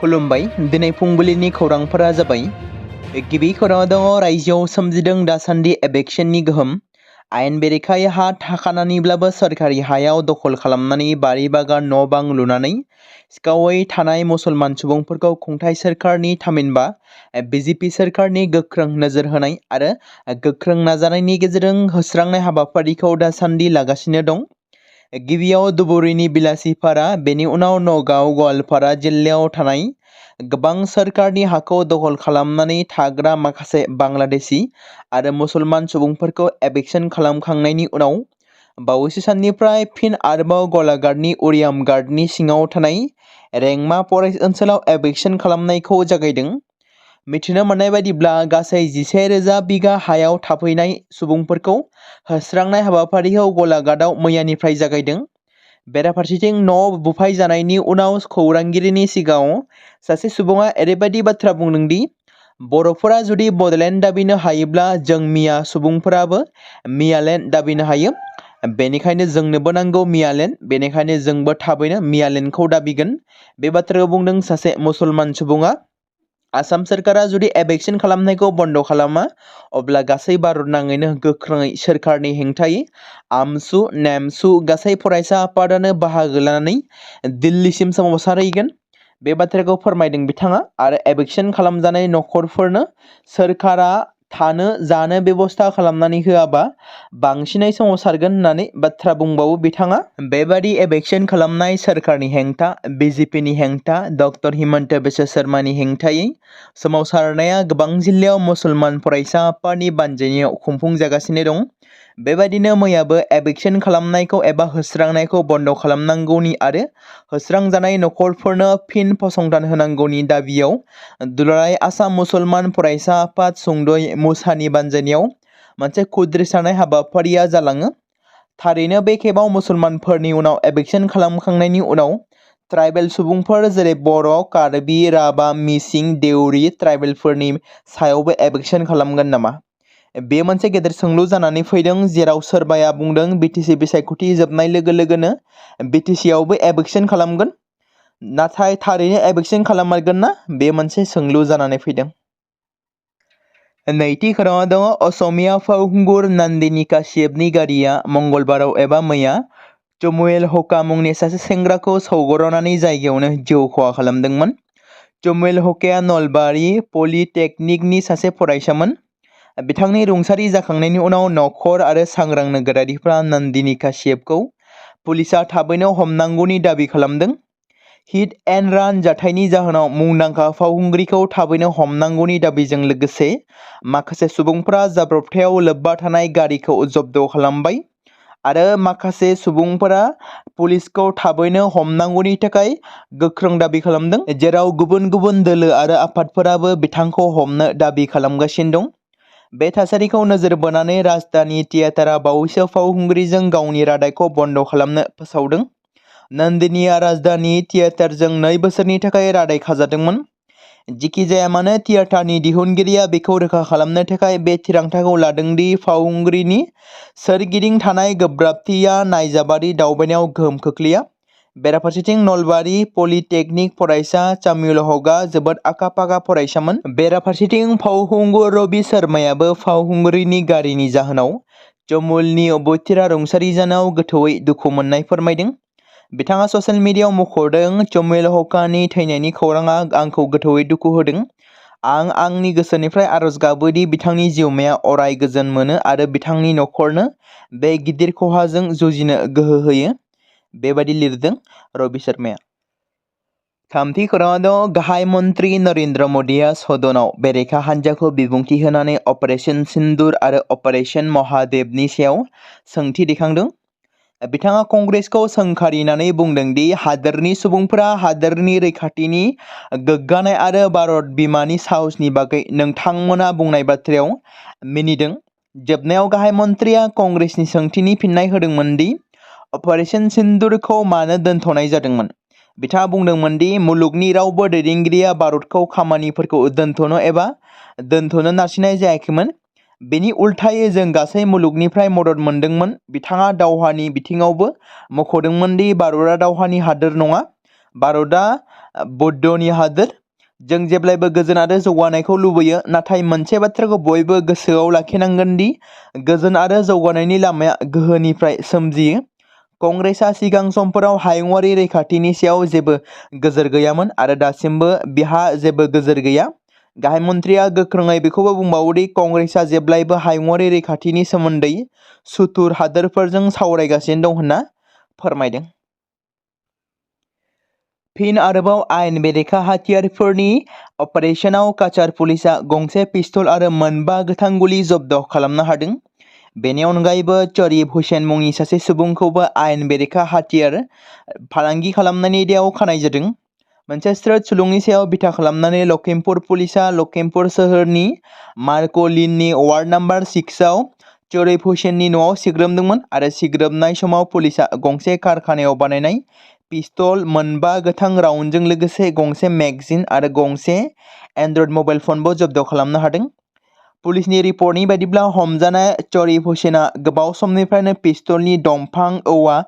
खुलुमबाय दिनै फुंबिलिनि खौरांफोरा जाबाय गिबि खौराङाव दङ रायजोआव सोमजिदों दासान्दि एबेक्सननि गोहोम आयेन बेरेखायै हा थाखानानैब्लाबो सोरखारि हायाव दखल खालामनानै बारि बागान न' बां लुनानै सिखावै थानाय मुसलमान सुबुंफोरखौ खुंथाय सोरखारनि थामहिनबा बिजेपि सोरखारनि गोख्रों नोजोर होनाय आरो गोख्रों नाजानायनि गेजेरजों होस्रांनाय हाबाफारिखौ दासान्दि लागासिनो दं। गिबियाव धुबुरीनि बिलासिपारा बेनि उनाव नगाव गवालपारा जिल्लायाव थानाय गोबां सोरखारनि हाखौ दखल खालामनानै थाग्रा माखासे बांलादेशी आरो मुसलमान सुबुंफोरखौ एबेक्सन खालामखांनायनि उनाव बावैसो साननिफ्राय फिन आरोबाव गलाघाटनि उरियाम गार्डनि सिङाव थानाय रेंमा फरेस्ट ओनसोलाव एबेक्सन खालामनायखौ जागायदों। मिथिनो मोननाय बायदिब्ला गासै 11,000 बिगा हायाव थाफैनाय सुबुंफोरखौ होस्रांनाय हाबाफारिखौ गलाघाटआव मैयानिफ्राय जागायदों। बेराफारसेथिं न' बुफाय जानायनि उनाव खौरांगिरिनि सिगाङाव सासे सुबुङा ओरैबायदि बाथ्रा बुंदों दि बर'फोरा जुदि बड'लेण्ड दाबिनो हायोब्ला जों मिया सुबुंफोराबो मियालेण्ड दाबिनो हायो। बेनिखायनो जोंनोबो नांगौ मियालेण्ड, बेनिखायनो जोंबो थाबैनो मियालेण्डखौ दाबिगोन। बे बाथ्राखौ बुंदों सासे मुसलमान सुबुङा। आसाम सोरखारा जुदि एबेक्सन खालामनायखौ बन्द' खालामा अब्ला गासै भारत नाङैनो गोख्रोङै सोरखारनि हेंथायै आमसु नेमसु गासै फरायसा आफादानो बाहागो लानानै दिल्लीसिम सोमावसारहैगोन। बे बाथ्राखौ फोरमायदों बिथाङा आरो एबेक्सन खालामजानाय नखरफोरनो सोरखारा थानो जानो बेबस्था खालामनानै होआबा बांसिनै सोमावसारगोन होननानै बाथ्रा बुंबावो बिथाङा। बेबादि एबेक्सन खालामनाय सोरखारनि हेंथा बिजेपिनि हेंथा डक्टर हिमन्त बिश्व शर्मानि हेंथायै सोमावसारनाया गोबां जिल्लायाव मुसलमान फरायसा आफादनि बानजायनायाव खुंफुंजागासिनो दं। बेबायदिनो मैयाबो एबेक्सन खालामनायखौ एबा होस्रांनायखौ बन्द' खालामनांगौनि आरो होस्रांजानाय नखरफोरनो फिन फसंथान होनांगौनि दाबियाव दुलाराय आसाम मुसलमान फरायसा आफाद सुंद'यै मुसानि बानजायनायाव मोनसे खुद्रिसारनाय हाबाफारिया जालाङो। थारैनो बे खेबाव मुसलमानफोरनि उनाव एबेक्सन खालामखांनायनि उनाव ट्राइबेल सुबुंफोर जेरै बर', कार्बि, राभा, मिसिं, देउरि ट्राइबेलफोरनि सायावबो एबेक्सन खालामगोन नामा? बे मोनसे गेदेर सोंलु जानानै फैदों, जेराव सोरबाया बुंदों बिटिसि बिसायख'थि जोबनाय लोगो लोगोनो बिटिसिआवबो एबेक्सन खालामगोन। नाथाय थारैनो एबेक्सन खालामगोन ना? बे मोनसे सोंलु जानानै फैदों। नैथि खौराङाव दङ असमिया फावखुंगुर नन्दिनी काश्यपनि गारिया मंगलबाराव एबा मैया चमुएल हका मुंनि सासे सेंग्राखौ सौग्रावनानै जायगायावनो जिउ खहा खालामदोंमोन। चमुएल हकाया नलबारि पलिटेकनिकनि सासे फरायसामोन। बिथांनि रुंसारि जाखांनायनि उनाव नखर आरो सांग्रां नोगोरारिफ्रा नन्दिनी काश्यपखौ पुलिसआ थाबैनो हमनांगौनि दाबि खालामदों। हिट एन्ड रान जाथायनि जाहोनाव मुंदांखा फावखुंग्रिखौ थाबैनो हमनांगौनि दाबिजों लोगोसे माखासे सुबुंफोरा जाब्रबथायाव लोब्बा थानाय गारिखौ जब्द खालामबाय आरो माखासे सुबुंफोरा पुलिसखौ थाबैनो हमनांगौनि थाखाय गोख्रों दाबि खालामदों, जेराव गुबुन गुबुन दोलो आरो आफादफोराबो बिथांखौ हमनो दाबि खालामगासिनो दं। बे थासारिखौ नोजोर बोनानै राजधानी थियेटारआ बावैसो फावखुंग्रिजों गावनि रादायखौ बन्द' खालामनो फोसावदों। नन्दिनीआ राजधानी थियेटारजों 2 बोसोरनि थाखाय रादाय खाजादोंमोन। जिखि जाया मानो थियेटारनि दिहुनगिरिया बेखौ रोखा खालामनो थाखाय बे थिरांथाखौ लादों दि फावखुंग्रिनि सोरगिदिं थानाय गोब्राबथिया नायजाबारि दावबायनायाव गोहोम खोख्लैया। बेराफारसेथिं नलबारि पलिटेकनिक फरायसा चमुएल हकआ जोबोद आखा-फाखा फरायसामोन। बेराफारसेथिं फावखुंगुर रबि शर्मायाबो फावखुंग्रिनि गारिनि जाहोनाव चमुएलनि अबथिरा रुंसारि जानायाव गोथौयै दुखु मोननाय फोरमायदों। बिथाङा ससियेल मिडियायाव मख'दों, चमुएल हकानि थैनायनि खौराङा आंखौ गोथौयै दुखु होदों। आं आंनि गोसोनिफ्राय आरज गाबो दि बिथांनि जिउमाया अराय गोजोन मोनो आरो बिथांनि नखरनो बे गिदिर खहाजों जुजिनो गोहो होयो। बेबादि लिरदों रबि शर्माया। थामथि खौराङाव दं गाहाय मन्त्रि नरेन्द्र मदिया सदनाव बेरेखा हान्जाखौ बिबुंथि होनानै अपारेशन सिन्दुर आरो अपारेशन महादेबनि सायाव सोंथि दैखांदों। बिथाङा कंग्रेसखौ सोंखारिनानै बुंदों दि हादोरनि सुबुंफोरा हादोरनि रैखाथिनि गोग्गानाय आरो भारत बिमानि साहसनि बागै नोंथांमोना बुंनाय बाथ्रायाव मिनिदों। जोबनायाव गाहाय मन्थ्रिया कंग्रेसनि सोंथिनि फिननाय होदोंमोन दि अपारेशन सिन्दुरखौ मानो दोनथ'नाय जादोंमोन। बिथाङा बुंदोंमोन दि मुलुगनि रावबो दैदेनगिरिया भारतखौ खामानिफोरखौ दोनथ'नो नारसिननाय जायाखैमोन। बेनि उल्थायै जों गासै मुलुगनिफ्राय मदद मोनदोंमोन। बिथाङा दावहानि बिथिङावबो मख'दोंमोन दि भारतआ दावहानि हादोर नङा। भारतआ बौद्धनि हादोर। जों जेब्लायबो गोजोन आरो जौगानायखौ लुबैयो, नाथाय मोनसे बाथ्राखौ बयबो गोसोआव लाखिनांगोन दि गोजोन आरो जौगानायनि लामाया गोहोनिफ्राय सोमजियो। कंग्रेसआ सिगां समफोराव हायुंआरि रैखाथिनि सायाव जेबो गोजोर गैयामोन आरो दासिमबो बिहा जेबो गोजोर गैया। गाहाय मन्थ्रिया गोख्रोङै बेखौबो बुंबावो दि कंग्रेसआ जेब्लायबो हायुंआरि रैखाथिनि सोमोन्दै सुथुर हादोरफोरजों सावरायगासिनो दं होनना फोरमायदों। फिन आरोबाव आयेन बेरेखा हाथियारफोरनि अपारेशनाव काचार पुलिसआ गंसे पिस्तल आरो 9 गोथां गुलि जब्द खालामनो हादों। बेनि अनगायैबो शरीफ हुसैन मुंनि सासे सुबुंखौबो आयेन बेरेखा हाथियार फालांगि खालामनायनि दायाव खानाय जादों। मोनसे स्रोत सुलुंनि सायाव बिथा खालामनानै लखिमपुर पुलिसआ लखिमपुर सोहोरनि मार्क'लिननि वार्ड नाम्बार 6 आव शरीफ हुसैननि न'आव सिग्रोमदोंमोन आरो सिग्रोमनाय समाव पुलिसआ गंसे कारखानायाव बानायनाय पिस्तल, 9 गोथां राउन्डजों लोगोसे गंसे मेगजिन आरो गंसे एन्ड्रइड मबाइल फनबो जब्द खालामनो हादों। पुलिसनि रिपर्टनि बायदिब्ला हमजानाय शरीफ हुसैनआ गोबाव समनिफ्रायनो पिस्तलनि दंफां औवा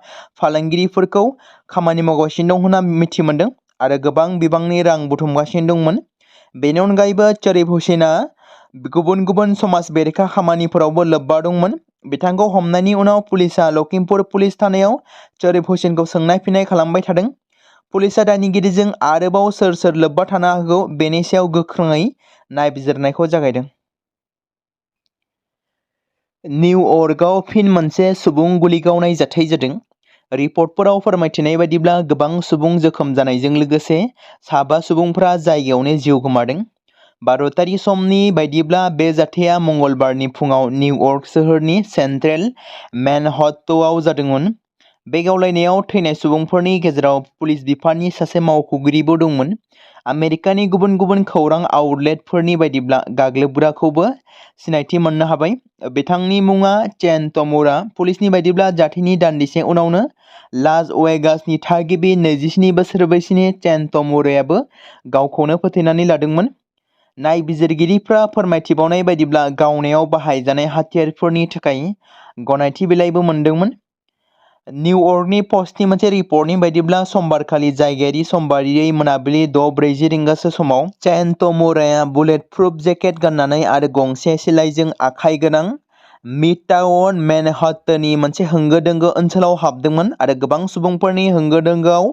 फालांगिरिफोरखौ खामानि मावगासिनो दं होनना मिथिमोनदों आरो गोबां बिबांनि रां बुथुमगासिनो दंमोन। बेनि अनगायैबो शरीफ हुसैनआ गुबुन गुबुन समाज बेरेखा खामानिफोरावबो लोब्बा दंमोन। बिथांखौ हमनायनि उनाव पुलिसआ लखिमपुर पुलिस थानायाव शरीफ हुसैनखौ सोंनाय फिननाय खालामबाय थादों। पुलिसआ दायनिगिरिजों आरोबाव सोर सोर लोब्बा थानो हागौ बेनि सायाव गोख्रोङै नायबिजिरनायखौ जागायदों। निउयर्कआव फिन मोनसे सुबुं गुलि गावनाय जाथाय जादों। रिपर्टफोराव फोरमायथिनाय बायदिब्ला गोबां सुबुं जोखोम जानायजों लोगोसे 7 सुबुंफोरा जायगायावनो जिउ गोमादों। भारतारि समनि बायदिब्ला बे जाथाया मंगलबारनि फुङाव निउयर्क सोहोरनि सेन्ट्रेल मेनहट्टनआव जादोंमोन। बे गावलायनायाव थैनाय सुबुंफोरनि गेजेराव पुलिस बिफाननि सासे मावख'गिरिबो दंमोन। आमेरिकानि गुबुन गुबुन खौरां आउटलेटफोरनि बायदिब्ला गाग्लोबग्राखौबो सिनायथि मोननो हाबाय। बिथांनि मुङा चेन तमुरा। पुलिसनि बायदिब्ला जाथायनि दान्दिसे उनावनो लास वेगासनि थागिबि 27 बोसोर बैसोनि चेन तमुरायाबो गावखौनो फोथैनानै लादोंमोन। नायबिजिरगिरिफ्रा फोरमायथिबावनाय बायदिब्ला गावनायाव बाहायजानाय हाथियारफोरनि थाखाय गनायथि बिलाइबो मोनदोंमोन। निउयर्कनि पस्टनि मोनसे रिपर्टनि बायदिब्ला समबारखालि जायगायारि सम बादियै मोनाबिलि 6:40 रिंगासो समाव चेन तमुराया बुलेट प्रुफ जेकेट गाननानै आरो गंसे सिलाइजों आखाइ गोनां मिडटाउन मेनहाट्टननि मोनसे होंगो दोंगो ओनसोलाव हाबदोंमोन आरो गोबां सुबुंफोरनि होंगो दोंगोआव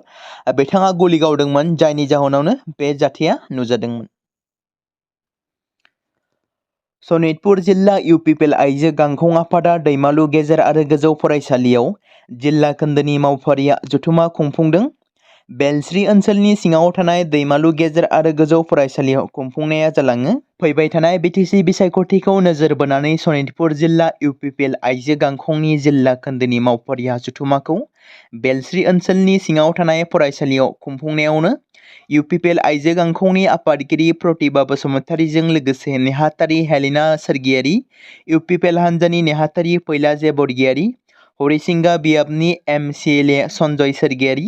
बिथाङा गुलि गावदोंमोन, जायनि जाहोनावनो बे जाथाया नुजादोंमोन। सनितपुर जिल्ला इउपिपिएल आइजो गांखं आफादा दैमालु गेजेर आरो गोजौ फरायसालियाव जिल्ला खोन्दोनि मावफारिया जथुमा खुंफुंदों। बेलस्रि ओनसोलनि सिङाव थानाय दैमालु गेजेर आरो गोजौ फरायसालियाव खुंफुंनाया जालाङो। फैबाय थानाय बिटिसि बिसायख'थिखौ नोजोर बोनानै सनितपुर जिल्ला इउपिपिएल आइजो गांखंनि जिल्ला खोन्दोनि मावफारिया जथुमाखौ बेलस्रि ओनसोलनि सिङाव थानाय फरायसालियाव खुंफुंनायावनो इउपिपिएल आइजो गांखंनि आफादगिरि प्रतिभा बसुमतारीजों लोगोसे नेहाथारि हेलिना सोरगियारि, इउपिपिएल हान्जानि नेहाथारि फैलाजे बरगयारी, हरिसिंगा बियाबनि एमसिएलए सन्जय सोरगियारी,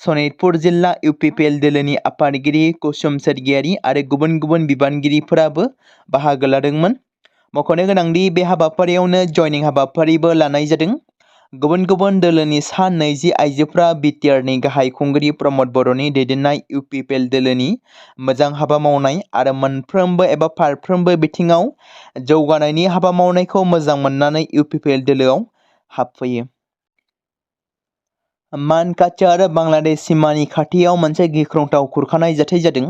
सनितपुर जिल्ला इउपिपिएल दोलोनि आफादगिरि कुसुम सोरगियारी आरो गुबुन गुबुन बिबानगिरिफोराबो बाहागो लादोंमोन। मख'नो गोनांदि बे हाबाफारियावनो जयनिं हाबाफारिबो लानाय जादों। गुबुन गुबुन दोलोनि सा 20 आइजोफोरा बिटिआरनि गाहाय खुंगिरि प्रमद बर'नि दैदेननाय इउपिपिएल दोलोनि मोजां हाबा मावनाय आरो मोनफ्रोमबो एबा फारफ्रोमबो बिथिङाव जौगानायनि हाबा मावनायखौ मोजां मोननानै इउपिपिएल दोलोआव हाबफैयो। मानकाचार बांलादेश सिमानि खाथियाव मोनसे गिख्रंथाव खुरखानाय जाथाय जादों।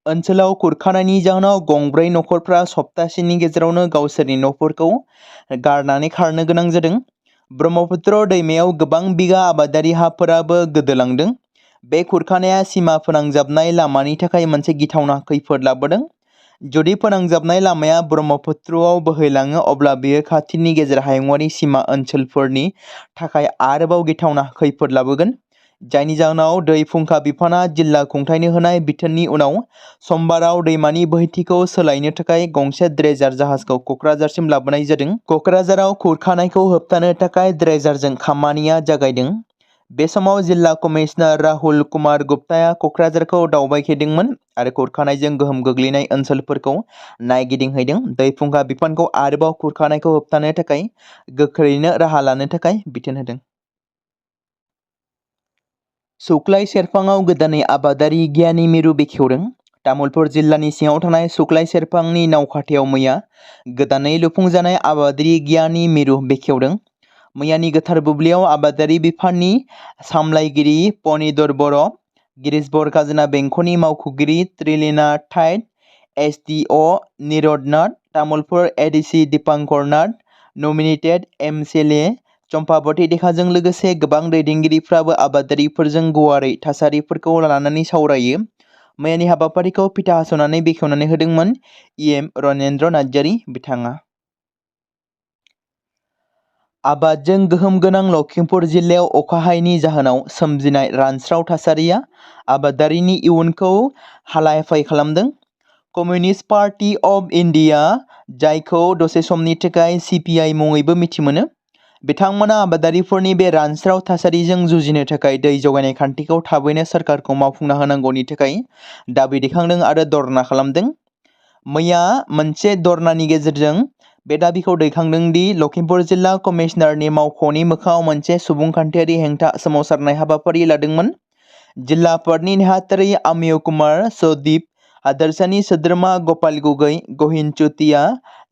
ओनसोलाव खुरखानायनि जाहोनाव गंब्रै नखरफ्रा सप्तासेनि गेजेरावनो गावसोरनि न'फोरखौ गारनानै खारनो गोनां जादों। ब्रह्मपुत्र दैमायाव गोबां बिगा आबादारि हाफोराबो गोदोलांदों। बे खुरखानाया सिमा फोनांजाबनाय लामानि थाखाय मोनसे गिथावना खैफोद लाबोदों। जुदि फोनांजाबनाय लामाया ब्रह्मपुत्रआव बोहैलाङो अब्ला बेयो खाथिनि गेजेर हायुंआरि सिमा ओनसोलफोरनि थाखाय आरोबाव गिथावना खैफोद लाबोगोन, जायनि जाहोनाव दै फुंखा बिफानआ जिल्ला खुंथायनो होनाय बिथोननि उनाव समबाराव दैमानि बोहैथिखौ सोलायनो थाखाय गंसे ड्रेजार जाहाजखौ क'क्राझारसिम लाबोनाय जादों। क'क्राझाराव खुरखानायखौ होबथानो थाखाय ड्रेजारजों खामानिया जागायदों। बे समाव जिल्ला कमिशनार राहुल कुमार गुप्ताया क'क्राझारखौ दावबायहैदोंमोन आरो खुरखानायजों गोहोम गोग्लैनाय ओनसोलफोरखौ नायगिदिंहैदों। दै फुंखा बिफानखौ आरोबाव खुरखानायखौ होबथानो थाखाय गोख्रैनो राहा लानो थाखाय बिथोन होदों। सुक्लाय सेरफाङाव गोदानै आबादारि गियाननि मिरु बेखेवदों। तामुलपुर जिल्लानि सिङाव थानाय सुक्लाय सेरफांनि नावखाथायाव मैया गोदानै लुफुंजानाय आबादारि गियाननि मिरु बेखेवदों। मैयानि गोथार बुब्लियाव आबादारि बिफाननि सामलायगिरि पनिदर बर', गिरिश खाजोना बेंखनि मावख'गिरि त्रिलिना थाइट, SDO निरदनाथ, Tamulpur ADC Dipankar Nath, nominated MCLA Champawati देखाजों लोगोसे गोबां दैदेनगिरिफ्राबो आबादारिफोरजों गुवारै थासारिफोरखौ लानानै सावरायो। मैयानि हाबाफारिखौ फिथा हास'नानै बेखेवनानै होदोंमोन EM रनेन्द्र नार्जारी बिथाङा। आबादजों गोहोम गोनां लखिमपुर जिल्लायाव अखा हायैनि जाहोनाव सोमजिनाय रानस्राव थासारिया आबादारिनि इयुनखौ हालाय-हाफाय खालामदों। कमिउनिस्ट पार्टी अफ इन्डिया, जायखौ दसे समनि थाखाय CPI मुङैबो मिथिमोनो, बिथांमोना आबादारिफोरनि बे रानस्राव थासारिजों जुजिनो थाखाय दै जगायनाय खान्थिखौ थाबैनो सोरखारखौ मावफुंना होनांगौनि थाखाय दाबि दैखांदों आरो धरना खालामदों। मैया मोनसे धरनानि गेजेरजों बे दाबिखौ दैखांदों दि लखिमपुर जिल्ला कमिशनारनि मावख'नि मोखाङाव मोनसे सुबुंखान्थियारि हेंथा सोमावसारनाय हाबाफारि लादोंमोन। जिल्ला आफादनि नेहाथारि अमिय कुमार सदीप, हादोरसानि सोद्रोमा गपाल गगৈ, गहिन चुटिया,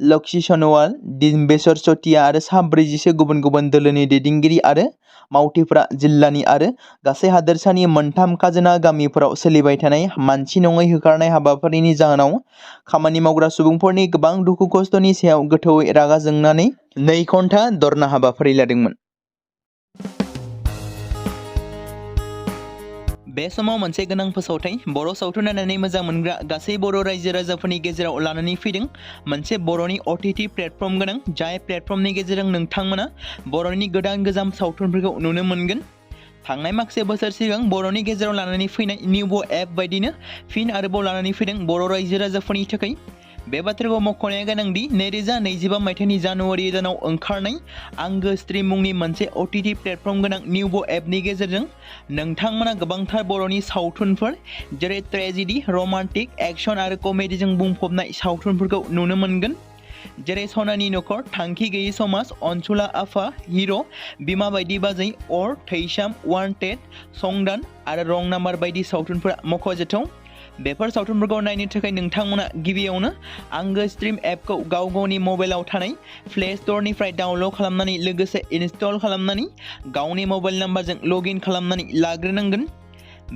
लक्ष्मी सनोवाल, डिम्बेश्वर चटिया आरो सा 40 गुबुन गुबुन दोलोनि दैदेनगिरि आरो मावथिफोरा जिल्लानि आरो गासै हादोरसानि मोनथाम खाजोना गामिफोराव सोलिबाय थानाय मानसि नङै होखारनाय हाबाफारिनि जाहोनाव खामानि मावग्रा सुबुंफोरनि गोबां दुखु खस्थ'नि सायाव गोथौयै रागा जोंनानै 2 घन्टा धरना हाबाफारि लादोंमोन। बे समाव मोनसे गोनां फोसावथाय बर' सावथुन नायनानै मोजां मोनग्रा गासै बर' रायजो राजाफोरनि गेजेराव लानानै फैदों मोनसे बर'नि OTT प्लेटफर्म गोनां, जाय प्लेटफर्मनि गेजेरजों नोंथांमोना बर'नि गोदान गोजाम सावथुनफोरखौ नुनो मोनगोन। थांनाय माखासे बोसोर सिगां बर'नि गेजेराव लानानै फैनाय निउबो एप बायदिनो फिन आरोबाव लानानै फैदों बर' रायजो राजाफोरनि थाखाय। बे बाथ्राखौ मख'नाया गोनांदि 2025 मायथाइनि जानुवारि दानाव ओंखारनाय आंगो स्ट्रीम मुंनि मोनसे OTT प्लेटफर्म गोनां निउबो एपनि गेजेरजों नोंथांमोना गोबांथार बर'नि सावथुनफोर जेरै ट्रेजेडी, रमान्टिक, एक्शन आरो कमेडीजों बुंफबनाय सावथुनफोरखौ नुनो मोनगोन। जेरै सनानि नखर, थांखि गैयै समाज, अनसुला आफा, हिर', बिमा बायदि बाजै, अर, थैसाम, वान्टेड, संदान आरो रं नाम्बार बायदि सावथुनफोरा मख'जाथाव। बेफोर सावथुनफोरखौ नायनो थाखाय नोंथांमोना गिबियावनो आंगो स्ट्रीम एपखौ गावनि मबाइलाव थानाय प्ले स्ट'रनिफ्राय डाउनल'ड खालामनानै लोगोसे इनस्टल खालामनानै गावनि मबाइल नाम्बारजों लगइन खालामनानै लाग्रोनांगोन।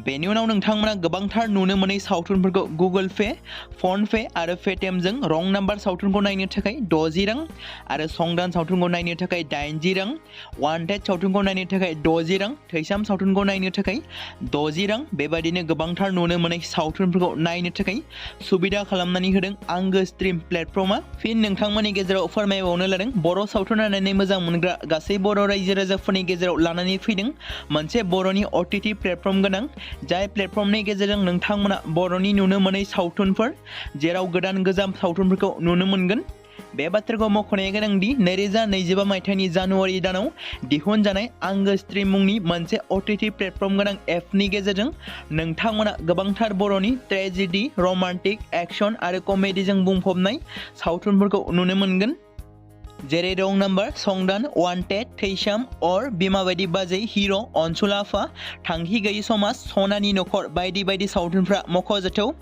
बेनि उनाव नोंथांमोना गोबांथार नुनो मोनै सावथुनफोरखौ गुगोल पे, फन पे आरो पेटिएमजों रं नाम्बार सावथुनखौ नायनो थाखाय 60 रां आरो संदान सावथुनखौ नायनो थाखाय 80 रां, वान्टेड सावथुनखौ नायनो थाखाय 60 रां, थैसाम सावथुनखौ नायनो थाखाय 60 रां, बेबायदिनो गोबांथार नुनो मोनै सावथुनफोरखौ नायनो थाखाय सुबिदा खालामनानै होदों आंगो स्ट्रीम प्लेटफर्मा। फिन नोंथांमोननि गेजेराव फोरमायबावनो लादों बर' सावथुन नायनानै मोजां मोनग्रा गासै बर' रायजो राजाफोरनि गेजेराव लानानै फैदों मोनसे बर'नि OTT प्लेटफर्म गोनां, जाय प्लेटफर्मनि गेजेरजों नोंथांमोना बर'नि नुनो मोनै सावथुनफोर जेराव गोदान गोजाम सावथुनफोरखौ नुनो मोनगोन। बे बाथ्राखौ मख'नाया गोनांदि 2025 मायथाइनि जानुवारि दानाव दिहुनजानाय आंगो स्ट्रीम मुंनि मोनसे OTT प्लेटफर्म गोनां एपनि गेजेरजों नोंथांमोना गोबांथार बर'नि ट्रेजेडी, रमान्टिक, एक्शन आरो कमेडीजों बुंफबनाय सावथुनफोरखौ नुनो मोनगोन। जेरै रं नाम्बार, संदान, वान्टेड, थैसाम, अर, बिमा बायदि बाजै, हिर', अनसुला आफा, थांखि गैयै समाज, सनानि नखर बायदि बायदि सावथुनफ्रा मख'जाथाव।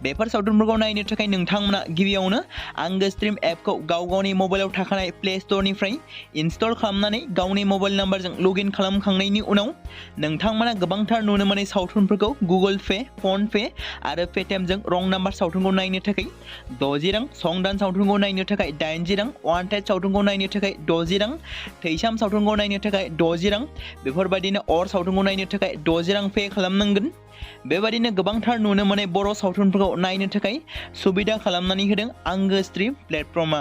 बेफोर सावथुनफोरखौ नायनो थाखाय नोंथांमोना गिबियावनो आंगो स्ट्रीम एपखौ गावनि मबाइलाव थाखानाय प्ले स्ट'रनिफ्राय इनस्टल खालामनानै गावनि मबाइल नाम्बारजों लगइन खालामखांनायनि उनाव नोंथांमोना गोबांथार नुनो मोनै सावथुनफोरखौ गुगोल पे, फन पे आरो पेटिएमजों रं नाम्बार सावथुनखौ नायनो थाखाय 60 रां, संदान सावथुनखौ नायनो थाखाय 80 रां, वान्टेड सावथुनखौ नायनो थाखाय 60 रां, थैसाम सावथुनखौ नायनो थाखाय 60 रां, बेफोरबायदिनो अर सावथुनखौ नायनो थाखाय 60 रां पे खालामनांगोन। बेबायदिनो गोबांथार नुनो मोनै बर' सावथुनफोरखौ नायनो थाखाय सुबिदा खालामनानै होदों आंगो स्ट्रीम प्लेटफर्मा।